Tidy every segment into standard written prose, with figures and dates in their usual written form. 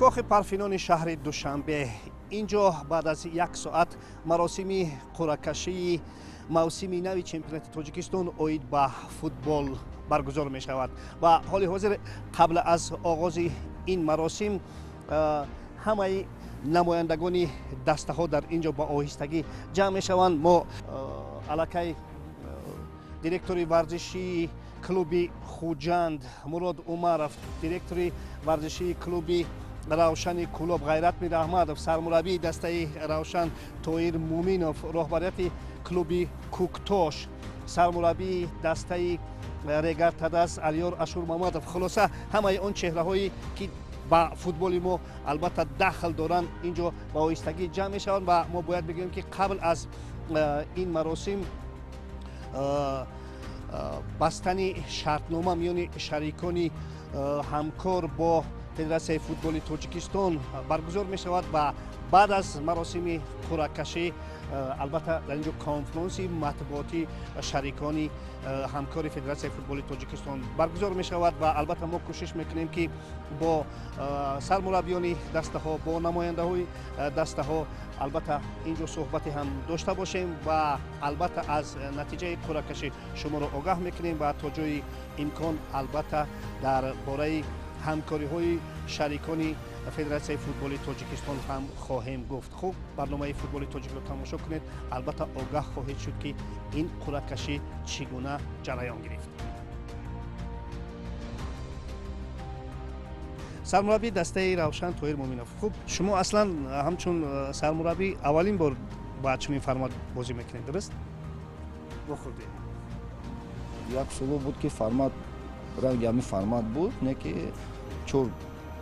Кохи Парфинони шаҳри Душанбе. Инҷо баъд аз як соат маросими қуръакашии мавсими нави чемпионати Тоҷикистон оид ба футбол баргузор мешавад ва ҳоли ҳозир қабл аз оғози ин маросим ҳамаи намояндагони дастаҳо дар ин ҷо ба оҳистагӣ ҷамъ мешаванд. Мо аллакай директори варзишии клуби Хуҷанд Мурод Умаров, директори варзишии клуби Равшани Кӯлоб Ғайрат Мираҳмадов, сармураббии дастаи Равшан Тоир Муминов, роҳбарияти клуби Кӯктош, сармураббии дастаи Регар Тадаз Алиёр Ашурмамадов. Хулоса, ҳамаи он чеҳраҳое ки ба футболи мо албатта дахл доранд, ин ҷо ба оҳистагӣ ҷамъ мешаванд ва мо бояд бигӯем, ки қабл аз ин маросим бастани шартнома миёни шарикони ҳамкор бо Федератсияи футболи Тоҷикистон баргузор мешавад ва баъд аз маросими қуръакашӣ албатта дар ин ҷо конфронси матбуотӣ шарикони ҳамкори Федератсияи футболи Тоҷикистон баргузор мешавад ва албатта мо кӯшиш мекунем, ки бо сармураббиёни дастаҳо, бо намояндаҳои дастаҳо албатта ин ҷо суҳбате ҳам дошта бошем ва албатта аз натиҷаи қуръакашӣ шуморо огаҳ мекунем ва то ҷои имкон албатта дар бораи ҳамкориҳои шарикони Федератсияи футболи Тоҷикистон ҳам хоҳем гуфт. Хуб, барномаи Футболи тоҷикро тамошо кунед, албатта огаҳ хоҳед шуд, ки ин қуръакашӣ чӣ гуна ҷараён гирифт. Сармураббии дастаи Равшан Тоҳир Муминов, хуб, шумо аслан ҳамчун сармураббӣ аввалин бор ба чунин формат бозӣ мекунед, дуруст? Вохӯрдед. Як соло буд, ки формат ранги ҳамин формат буд, не ки чор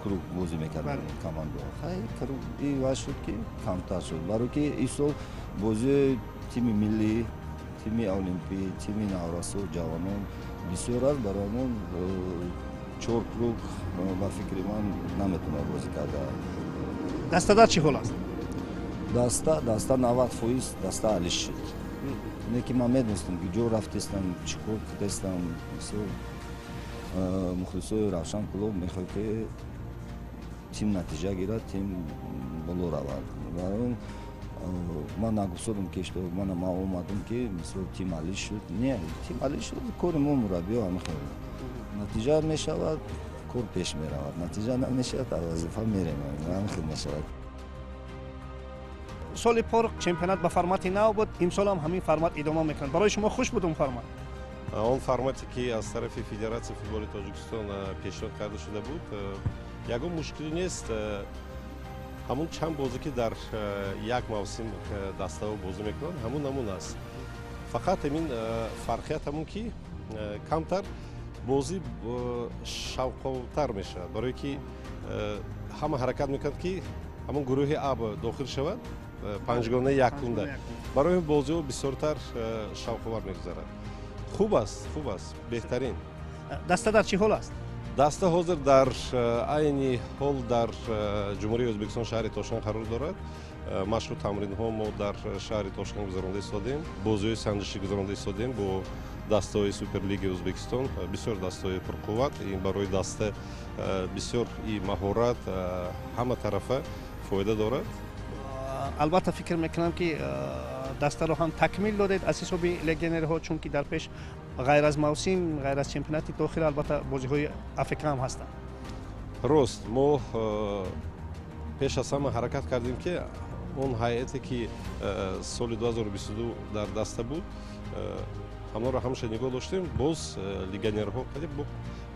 круг бозӣ мекардем командо. Хай, круг иваз шуд, ки камтар шуд, барое ки ин сол бозии тими миллӣ, тими олимпӣ, тими наврасу ҷавонон бисёр аст. Барои ҳамон чор круг ба фикри ман наметавонад бозӣ карда. Даста дар чӣ ҳол аст? Даста 90% даста алиш шуд. Не ки ман медонистам, ки ҷо рафтестам, чӣ кор кардестам. Бисёр мухлисои Равшан клуб мехоҳад, ки тим натиҷа гирад, тим боло равад. Барои ман нагуфтодам, ки что мана ман омадам, ки мисол тим алиш шуд. Не, тим алиш шуд, кори мо мураббиё ҳамин хел. Натиҷа мешавад, кор пеш меравад, натиҷа намешавад, аз вазифа мерем, ҳамин хел мешавад. Соли пор чемпионат ба формати нав буд, имсол ҳам ҳамин формат идома мекунад. Барои шумо хуш буд он формат? Он формате, ки аз тарафи Федератсияи футболи Тоҷикистон пешниҳод карда шуда буд, ягон мушкилӣ нест. Ҳамун чанд бозӣ, ки дар як мавсим дастаҳо бозӣ мекунанд, ҳамун намун аст. Фақат ҳамин фарқият ҳамун, ки камтар бозӣ шавқовтар мешавад, барое ки ҳама ҳаракат мекунад, ки ҳамун гурӯҳи А дохил шавад, панҷгонаи якунда. Барои бозиҳо бисёртар шавқовар мегузарад. Хуб аст, хуб аст, беҳтарин. Даста дар чӣ ҳол аст? Даста ҳозир дар айни ҳол дар Ҷумҳурии Ӯзбекистон, шаҳри Тошканд қарор дорад. Машқу тамринҳо мо дар шаҳри Тошканд гузаронда истодем, бозиҳои санҷишӣ гузаронда истодем бо дастаҳои Суперлигаи Ӯзбекистон. Бисёр дастаҳои пурқувват. Ин барои даста бисёр и маҳорат, ҳама тарафа фоида дорад. Албатта фикр мекунам, ки дастаро ҳам такмил додед аз ҳисоби легионерҳо, чунки дар пеш ғайр аз мавсим, ғайр аз чемпионати дохил, албатта бозиҳои АФК ҳам ҳастанд. Рост, мо пеш аз ҳама ҳаракат кардем, ки он ҳайате, ки соли 2022 дар даста буд, ҳамонро ҳамеша нигоҳ доштем. Боз легионерҳо кардем,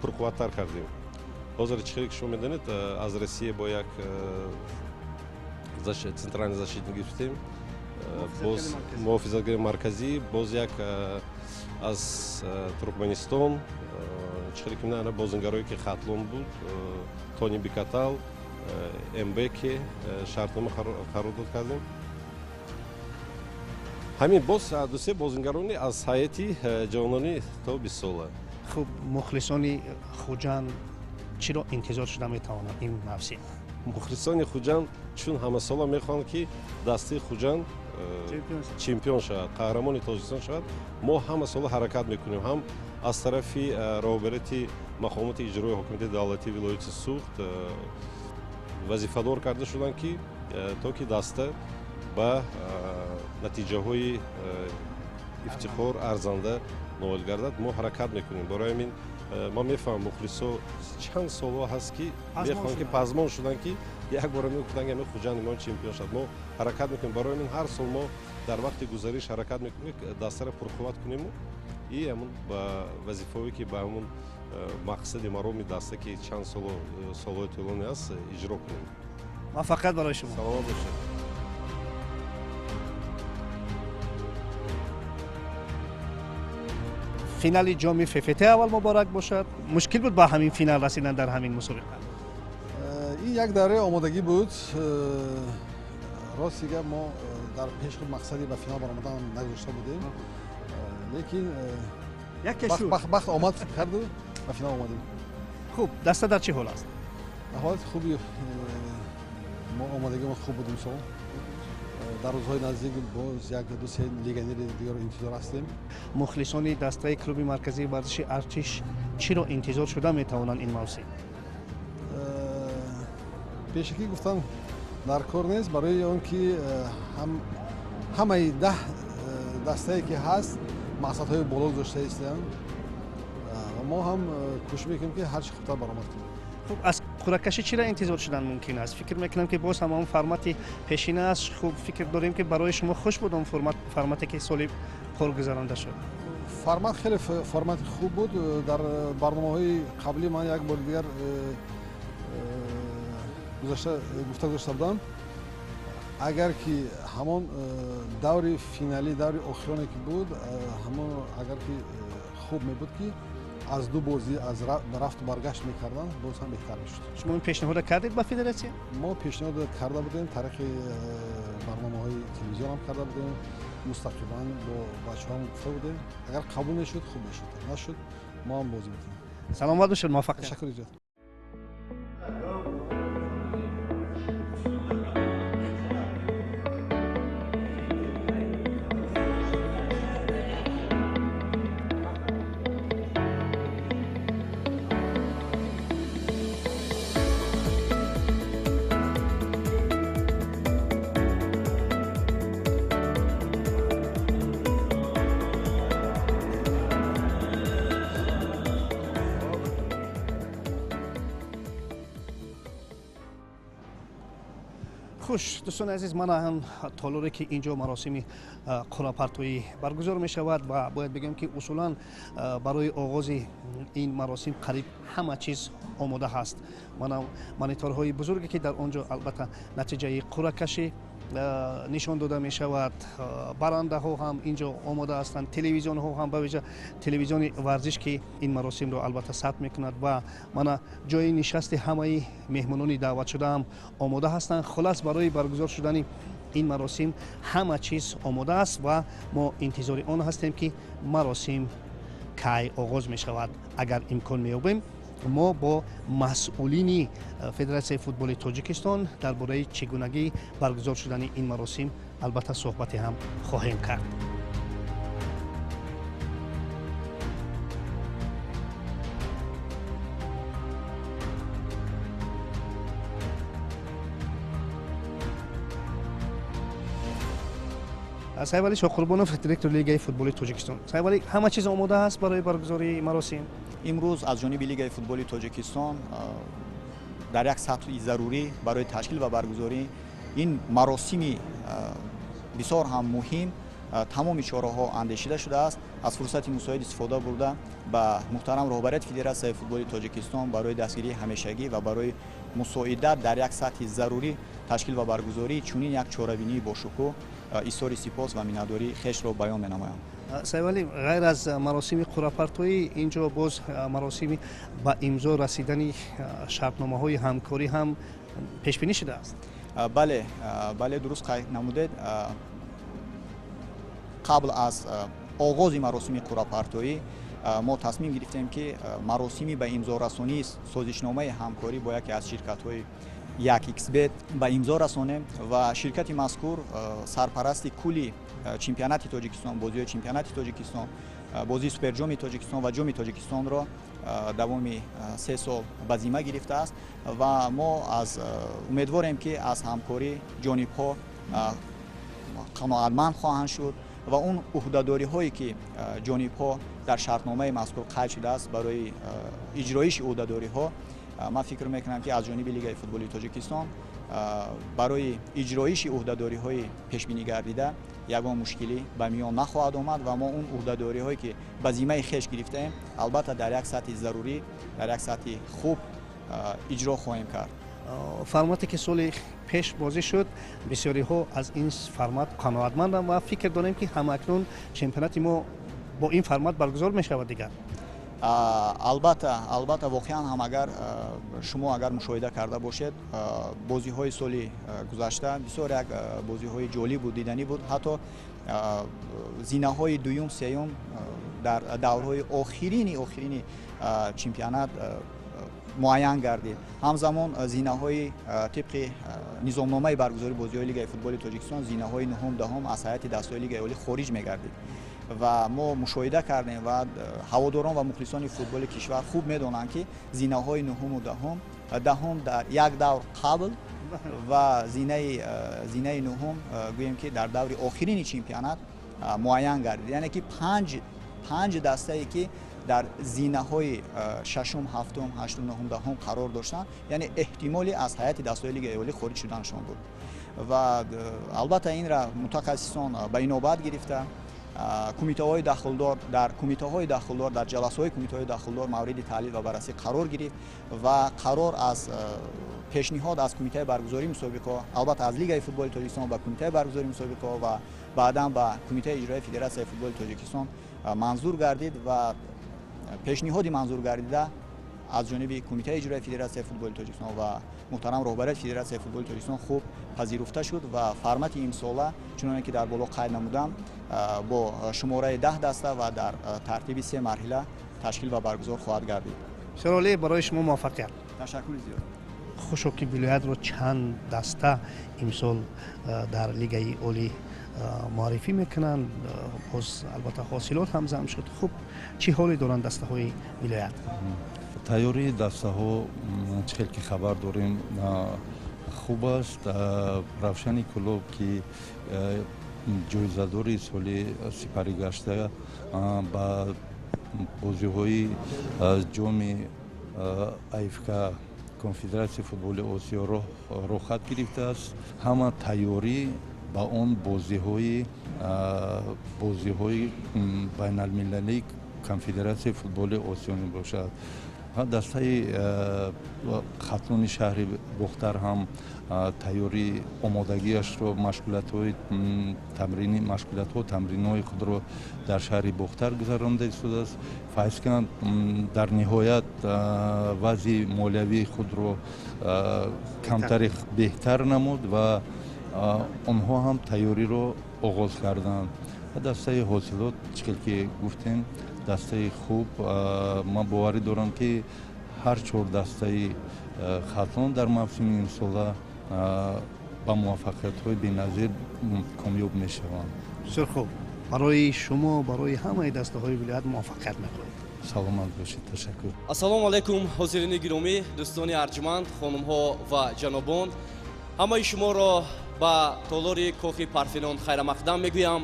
пурқувваттар кардем. Ҳозир чӣ хеле ки шумо медонед, аз Россия бо як центральный защитник гирифтем, боз муҳофизатгари марказӣ, боз як аз Туркманистон. Чӣ хеле ки медонед, бозингарое, ки Хатлон буд, Тони Бикатал, Мбеке, шартнома қарордод кардем. Ҳамин, боз дусе бозингарони аз ҳайати ҷавонони то 20 сола. Хуб, мухлисони Хуҷанд чиро интизор шуда метавонанд ин мавсим? Мухлисони Хуҷанд чун ҳамасола мехоҳанд, ки дастаи Хуҷанд чемпион шавад, қаҳрамони Тоҷикистон шавад. Мо ҳама сола ҳаракат мекунем, ҳам аз тарафи роҳбарияти мақомоти иҷрои ҳокимияти давлатии вилояти Суғд. Вазифадор карда шуданд, ки то ки даста ба натиҷаҳои ифтихор арзанда ноил гардад. Мо ҳаракат мекунем. Барои ҳамин ман мефаҳмам, мухлисо чанд солҳо ҳаст, ки мехоҳанд, ки пазмон шуданд, ки як бора мегуфтанд, ки Хуҷанди мо чемпион шуд. Мо ҳаракат мекунем. Барои ҳамин ҳар сол мо дар вақти гузариш ҳаракат мекунем, дастаро пурқувват кунему и ҳамун ба вазифаое, ки ба ҳамун мақсади мароми даста, ки чанд солҳои тӯлонӣ аст, иҷро кунем. Муваффақият барои шумо. Саломат бошед. Финали ҷоми ФФТ аввал муборак бошад. Мушкил буд ба ҳамин финал расидан дар ҳамин мусобиқа? Ин як давраи омодагӣ буд. Рости гап, мо дар пеш худ мақсади ба финал баромадан нагузошта будем, лекин бахт омад карду ба финал омадем. Хуб, даста дар чӣ ҳол аст? Ҳолати хуби, мо омодагиамон хуб буд имсол. Дар рӯзҳои наздик боз як ду се легионери дигарро интизор ҳастем. Мухлисони дастаи клуби марказии варзиши Артиш чиро интизор шуда метавонанд ин мавсим? Пешакӣ гуфтан дар кор нест, барои он ки ҳамаи 10 дастае, ки ҳаст, мақсадҳои боло гузошта истанд ва мо ҳам кӯшиш мекунем, ки ҳарчи хубтар баромад кунем. Хуб, аз қуръакашӣ чиро интизор шудан мумкин аст? Фикр мекунам, ки боз ҳам он формати пешина аст. Хуб, фикр дорем, ки барои шумо хуш буд он формате, ки соли пор гузаронда шуд. Формат хеле формати хуб буд. Дар барномаҳои қаблӣ ман як бори дигар гуфта гузашта будам, агар ки ҳамон даври финалӣ, даври охироне, ки буд, ҳамон агар ки хуб мебуд, ки аз ду бозӣ аз рафту баргашт мекарданд, боз ҳам беҳтар мешуд. Шумо ин пешниҳода кардед ба федератсия? Мо пешниҳод карда будем, тариқи барномаҳои телевизион ҳам карда будем, мустақиман бо бачаҳоам гуфта будем. Агар қабул мешуд, хуб мешуд, нашуд, мо ҳам бозӣ мекунем. Саломат бошед, муваффақият. Ташаккур зиёд. Хуш, дӯстони азиз, мана ҳам толоре, ки инҷо маросими қуръапартоӣ баргузор мешавад ва бояд бигӯем, ки усулан барои оғози ин маросим қариб ҳама чиз омода ҳаст. Мана мониторҳои бузурге, ки дар он ҷо албатта натиҷаи қуръакашӣ нишон дода мешавад. Барандаҳо ҳам инҷо омода ҳастанд, телевизионҳо ҳам, ба вижа телевизиони варзиш, ки ин маросимро албатта сабт мекунад ва мана ҷои нишасти ҳамаи меҳмонони даъватшуда ҳам омода ҳастанд. Хулас, барои баргузор шудани ин маросим ҳама чиз омода аст ва мо интизори он ҳастем, ки маросим кай оғоз мешавад. Агар имкон меёбем, мо бо масъулини Федератсияи футболи Тоҷикистон дар бораи чӣ гунагии баргузор шудани ин маросим албатта суҳбате ҳам хоҳем кард. Сайфалӣ Шоҳқурбонов, директори Лигаи футболи Тоҷикистон. Сайфалӣ, ҳама чиз омода аст барои баргузории маросим? Имрӯз аз ҷониби Лигаи футболи Тоҷикистон дар як сатҳи зарурӣ барои ташкил ва баргузории ин маросими бисёр ҳам муҳим тамоми чораҳо андешида шудааст. Аз фурсати мусоид истифода бурда, ба муҳтарам роҳбарияти Федератсияи футболи Тоҷикистон барои дастгирии ҳамешагӣ ва барои мусоидат дар як сатҳи зарурӣ ташкил ва баргузории чунин як чорабинии бошукӯҳ изҳори сипос ва миннатдории хешро баён менамоям. Сайвалӣ, ғайр аз маросими қуръапартоӣ инҷо боз маросими ба имзо расидани шартномаҳои ҳамкорӣ ҳам пешбинӣ шудааст. Бале, бале, дуруст қайд намудед. Қабл аз оғози маросими қуръапартоӣ мо тасмим гирифтем, ки маросими ба имзорасонии созишномаи ҳамкорӣ бо яке аз ширкатҳои 1xBet ба имзо расонем ва ширкати мазкур сарпарасти кулли чемпионати Тоҷикистон, бозиҳои чемпионати Тоҷикистон, бозии суперҷоми Тоҷикистон ва ҷоми Тоҷикистонро давоми 3 сол ба зимма гирифтааст ва мо аз умедворем, ки аз ҳамкорӣ ҷонибҳо қаноатманд хоҳанд шуд ва он ӯҳдадориҳое, ки ҷонибҳо дар шартномаи мазкур қайд шудааст, барои иҷроиши ӯҳдадориҳо ман фикр мекунам, ки аз ҷониби Лигаи футболи Тоҷикистон барои иҷроиши ӯҳдадориҳои пешбинӣ гардида ягон мушкилӣ ба миён нахоҳад омад ва мо он ӯҳдадориҳое, ки ба зиммаи хеш гирифтаем, албатта дар як сатҳи зарурӣ, дар як сатҳи хуб иҷро хоҳем кард. Формате, ки соли пеш бозӣ шуд, бисёриҳо аз ин формат қаноатманданд ва фикр дорем, ки ҳамакнун чемпионати мо бо ин формат баргузор мешавад дигар. Албатта, албатта, воқеан ҳам агар шумо агар мушоҳида карда бошед, бозиҳои соли гузашта бисёр як бозиҳои ҷолиб буд, диданӣ буд. Ҳатто зинаҳои дуюм, сеюм дар даврҳои охирини чемпионат муайян гардид. Ҳамзамон зинаҳои тибқи низомномаи баргузории бозиҳои Лигаи футболи Тоҷикистон зинаҳои нуҳум, даҳум аз ҳайати дастаҳои Лигаи олӣ хориҷ мегардид ва мо мушоҳида кардем ва ҳаводорон ва мухлисони футболи кишвар хуб медонанд, ки зинаҳои нуҳуму даҳум дар як давр қабл ва зинаи нуҳум, гӯем ки дар даври охирини чемпионат муайян гардид. Яъне ки панҷ дастае, ки дар зинаҳои шашум, ҳафтум, ҳаштум, нуҳум, даҳум қарор доштанд, яъне эҳтимоли аз ҳайати дастаҳои Лигаи олӣ хориҷ шуданашон буд. Ва албатта инра мутахассисон ба инобат гирифта, кумитаҳои дахлдор дар ҷаласаҳои кумитаҳои дахлдор мавриди таҳлил ва баррасӣ қарор гирифт ва қарор аз пешниҳод аз кумитаи баргузории мусобиқаҳо, албатта аз Лигаи футболи Тоҷикистон ба кумитаи баргузории мусобиқаҳо ва баъдан ба кумитаи иҷроияи Федератсияи футболи Тоҷикистон манзур гардид ва пешниҳоди манзур гардида аз ҷониби кумитаи иҷроияи Федератсияи футболи Тоҷикистон ва муҳтарам роҳбарияти Федератсияи футболи Тоҷикистон хуб пазируфта шуд ва формати имсола, чуноне ки дар боло қайд намудам, бо шумораи 10 даста ва дар тартиби се марҳила ташкил ва баргузор хоҳад гардид. Бисёр олӣ, барои шумо муваффақият. Ташаккури зиёд. Хушо ки вилоятро чанд даста имсол дар Лигаи олӣ муаррифӣ мекунанд. Боз албатта ҳосилот ҳам зам шуд. Хуб, чӣ ҳоле доранд дастаҳои вилоят? Тайёрии дастаҳо, чӣ хел ки хабар дорем, хуб аст. Равшани Кӯлоб, ки ҷоизадори соли сипарӣ гашта, ба бозиҳои ҷоми АФК, Конфедератсияи футболи Осиё роҳхат гирифтааст. Ҳама тайёрӣ ба он бозиҳои байналмилалии Конфедератсияи футболи Осиё мебошад. Дастаи Хатлони шаҳри Бохтар ҳам тайёрӣ омодагиашро, машғулиятҳои тамринӣ, машғулиятҳо, тамринҳои худро дар шаҳри Бохтар гузаронда истодааст. Файзканд дар ниҳоят вазъи молиявии худро камтаре беҳтар намуд ва онҳо ҳам тайёриро оғоз карданд. Дастаи Ҳосилот, чӣ хел ки гуфтем, дастаи хуб. Ман боварӣ дорам, ки ҳар чор дастаи Хатлон дар мавсими имсола ба муваффақиятҳои беназир комёб мешаванд. Бисёр хуб, барои шумо, барои ҳамаи дастаҳои вилоят муваффақият мехоҳем. Саломат бошед, ташаккур. Ассалому алайкум, ҳозирини гиромӣ, дӯстони арҷманд, хонумҳо ва ҷанобон. Ҳамаи шуморо ба толори кохи Парфенон хайрамақдам мегӯям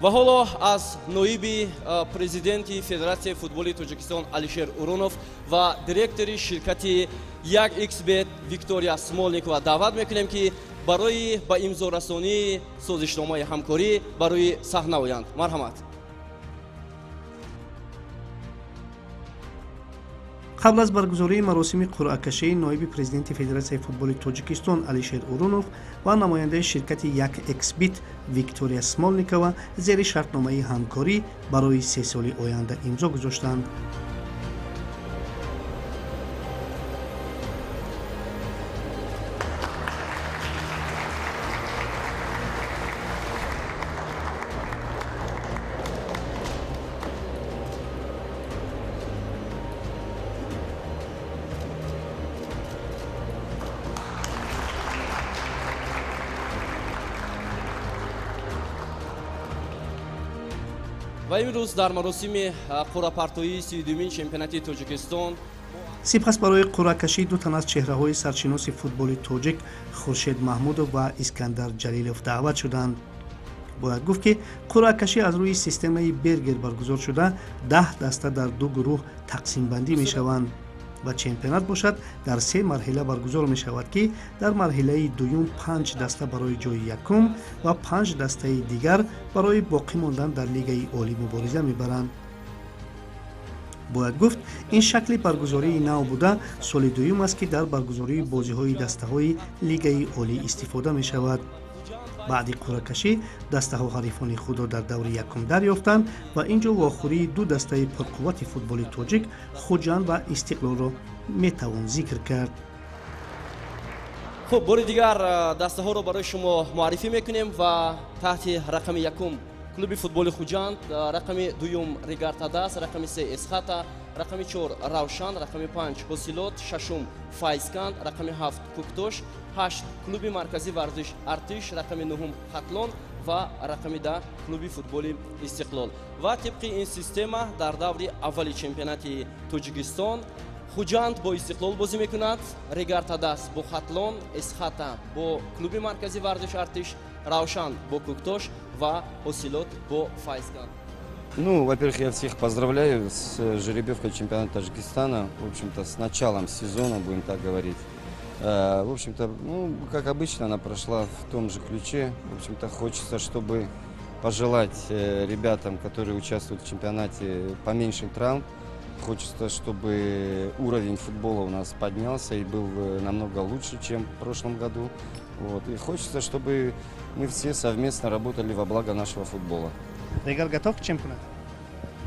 ва ҳоло аз ноиби президенти Федератсияи футболи Тоҷикистон Алишер Урунов ва директори ширкати як xBet Виктория Смолникова даъват мекунем, ки барои ба имзорасонии созишномаи ҳамкорӣ ба рӯи саҳна оянд. Марҳамат. Қабл аз баргузории маросими қуръакашӣ ноиби президенти Федератсияи футболи Тоҷикистон Алишер Урунов ва намояндаи ширкати як xBet Виктория Смолникова зери шартномаи ҳамкорӣ барои 3 соли оянда имзо гузоштанд. Ва имрӯз дар маросими қуръапартоии 32-мин чемпионати Тоҷикистон Сипас барои қуръакашӣ ду тан аз чеҳраҳои саршиноси футболи тоҷик Хуршед Маҳмудов ва Искандар Ҷалилов даъват шуданд. Бояд гуфт, ки қуръакашӣ аз рӯи системаи Бергер баргузор шуда, 10 даста дар ду гурӯҳ тақсимбандӣ мешаванд ва чемпионат бошад дар се марҳила баргузор мешавад, ки дар марҳилаи дуюм панҷ даста барои ҷои якум ва панҷ дастаи дигар барои боқӣ мондан дар Лигаи олӣ мубориза мебаранд. Бояд гуфт, ин шакли баргузории нав буда, соли дуюм аст, ки дар баргузории бозиҳои дастаҳои Лигаи олӣ истифода мешавад. Баъди қуръакашӣ дастаҳо ҳарифони худро дар даври якум дарёфтанд ва ин ҷо вохӯрии ду дастаи пурқуввати футболи тоҷик, Хуҷанд ва Истиқлолро метавон зикр кард. Хуб, бори дигар дастаҳоро барои шумо муаррифӣ мекунем ва таҳти рақами якум клуби футболи Хуҷанд, рақами дуюм Регар-ТадАЗ, рақами се Эсхата, рақами чор Равшан, рақами панҷ Ҳосилот, шашум Файзканд, рақами ҳафт Кӯктош, ҳашт клуби марказии варзиш Артиш, рақами нуҳум Хатлон ва рақами 10 клуби футболи Истиқлол. Ва тибқи ин система дар даври аввали чемпионати Тоҷикистон Хуҷанд бо Истиқлол бозӣ мекунад, Регар-ТадАЗ бо Хатлон, Эсхата бо клуби марказии варзиш Артиш, Равшан бо Кӯктош ва Ҳосилот бо Файзканд. Ну, во-первых, я всех поздравляю с жеребьевкой чемпионата Таджикистана. В общем-то, с началом сезона, будем так говорить. В общем-то, ну, как обычно, она прошла в том же ключе. В общем-то, хочется, чтобы пожелать ребятам, которые участвуют в чемпионате, поменьше травм. Хочется, чтобы уровень футбола у нас поднялся и был намного лучше, чем в прошлом году. Вот. И хочется, чтобы мы все совместно работали во благо нашего футбола. Регар готов к чемпионату?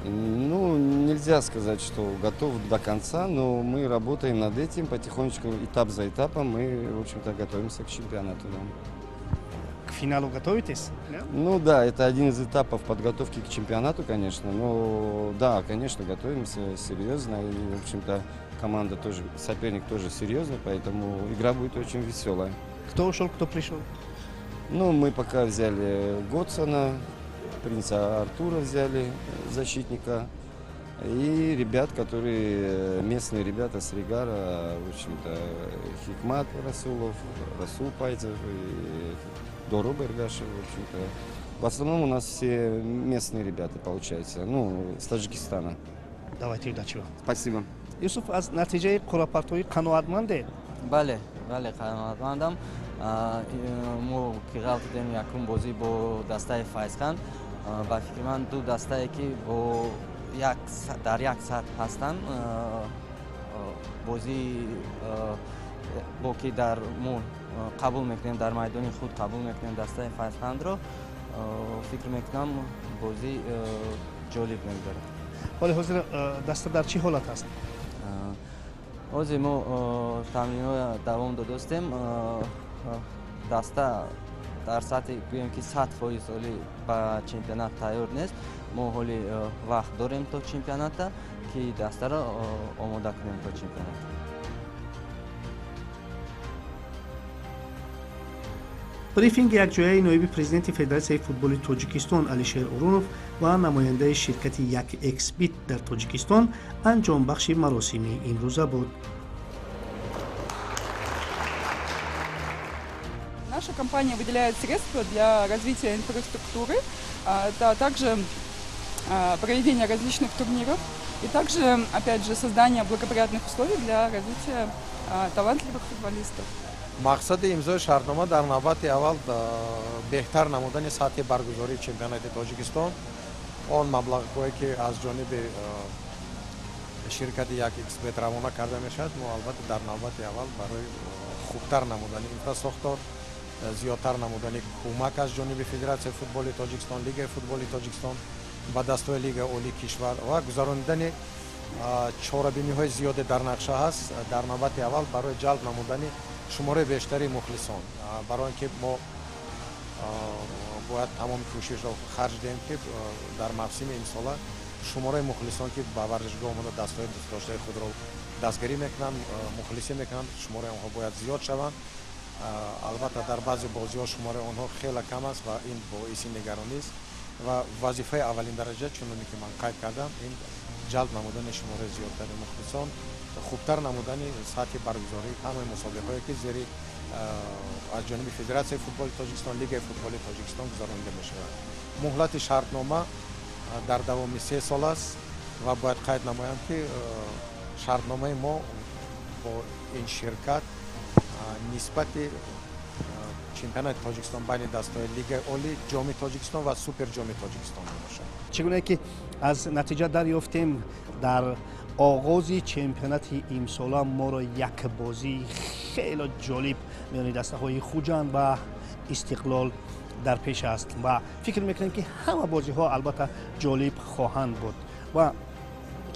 Ну, нельзя сказать, что готов до конца, но мы работаем над этим потихонечку, этап за этапом мы, в общем-то, готовимся к чемпионату. Да. К финалу готовитесь? Да? Ну да, это один из этапов подготовки к чемпионату, конечно. Но да, конечно, готовимся серьезно. И, в общем-то, команда тоже, соперник тоже серьезный, поэтому игра будет очень веселая. Кто ушел, кто пришел? Ну, мы пока взяли Готсона, принца Артура взяли, защитника, и ребят, которые, местные ребята с Регара, в общем-то, Хикмат Расулов, Расул Пайцев и Доро Бергашев, в общем-то. В основном у нас все местные ребята, получается, ну, с Таджикистана. Давайте, удачи вам. Спасибо. Юсуф, аз натиҷаи қуръапартоӣ қаноатмандед? Бале, бале, қаноатмандам. Мо ки ғалтидем якум бозӣ бо дастаи Файзханд, ба фикри ман, ду дастае ки бо як дар як сатҳ ҳастанд, бозӣ бо ки дар мо қабул мекунем, дар майдони худ қабул мекунем дастаи Файзхандро, фикр мекунам, бозӣ ҷолиб мегузарад. Ҳоли ҳозир даста дар чӣ ҳолат аст? Ҳозир мо тамринҳоя давом додостем. Даста дар сатҳи, гӯем ки, 100% ҳоли ба чемпионат тайёр нест. Мо ҳоли вақт дорем то чемпионата, ки дастаро омода кунем то чемпионат. Брифинги якҷояи ноиби президенти Федератсияи футболи Тоҷикистон Алишер Урунов ва намояндаи ширкати Як Эксбит дар Тоҷикистон анҷомбахши маросими имрӯза буд. Наша компания выделяет средства для развития инфраструктуры, это также проведение различных турниров и также, опять же, создание благоприятных условий для развития талантливых футболистов. Мақсади имзои шартнома дар навбати аввал беҳтар намудани сатҳи баргузории чемпионати Тоҷикистон. Он маблағҳое, ки аз ҷониби ширкати Як Эксбет равона карда мешавад, мо албатта дар навбати аввал барои хубтар намудани инфрасохтор, зиёдтар намудани кӯмак аз ҷониби Федератсияи футболи Тоҷикистон, Лигаи футболи Тоҷикистон ба дастҳои Лигаи олии кишвар ва гузаронидани чорабиниҳои зиёде дар нақша ҳаст, дар навбати аввал барои ҷалб намудани шумораи бештари мухлисон, барои он ки мо бояд тамоми кӯшишро харҷ диҳем, ки дар мавсими имсола шумораи мухлисон, ки ба варзишгоҳ омада дастҳои дӯстдоштаи худро дастгирӣ мекунанд, мухлисӣ мекунанд, шумораи онҳо бояд зиёд шаванд. Албатта, дар баъзе бозиҳо шумораи онҳо хеле кам аст ва ин боиси нигаронист. Ва вазифаи аввалин дараҷа, чуноне ки ман қайд кардам, ин ҷалб намудани шумораи зиёдтари мухлисон, хубтар намудани сатҳи баргузории ҳамаи мусобиқаҳое, ки зери аз ҷониби Федератсияи футболи Тоҷикистон, Лигаи футболи Тоҷикистон гузаронида мешавад. Муҳлати шартнома дар давоми 3 сол аст ва бояд қайд намоям, ки шартномаи мо бо ин ширкат нисбати чемпионати Тоҷикистон байни дастаҳои Лигаи Олӣ, Ҷоми Тоҷикистон ва Суперҷоми Тоҷикистон мебошад. Чӣ гуна ки аз натиҷа дарёфтем, дар оғози чемпионати имсола моро як бозии хеле ҷолиб миёни дастаҳои Хуҷанд ва Истиқлол дар пеш аст ва фикр мекунем, ки ҳама бозиҳо албатта ҷолиб хоҳанд буд ва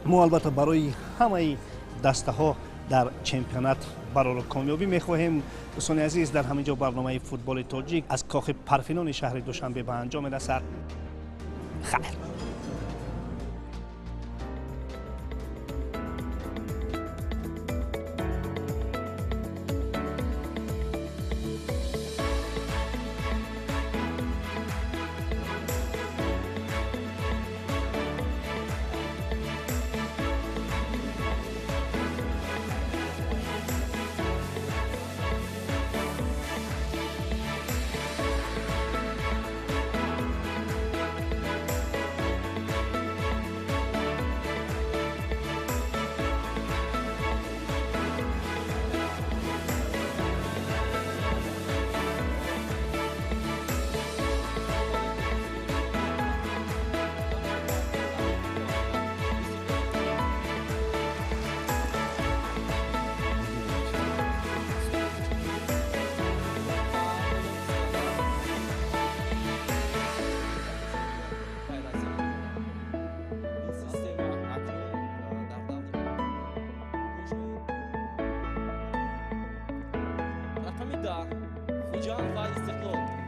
мо албатта барои ҳамаи дастаҳо дар чемпионат барору комёбӣ мехоҳем. Дӯстони азиз, дар ҳамин ҷо барномаи футболи тоҷик аз кохи Парфинони шаҳри Душанбе ба анҷом мерасад. Хайр. Рақами 10, Хуҷанд ва Истиқлол.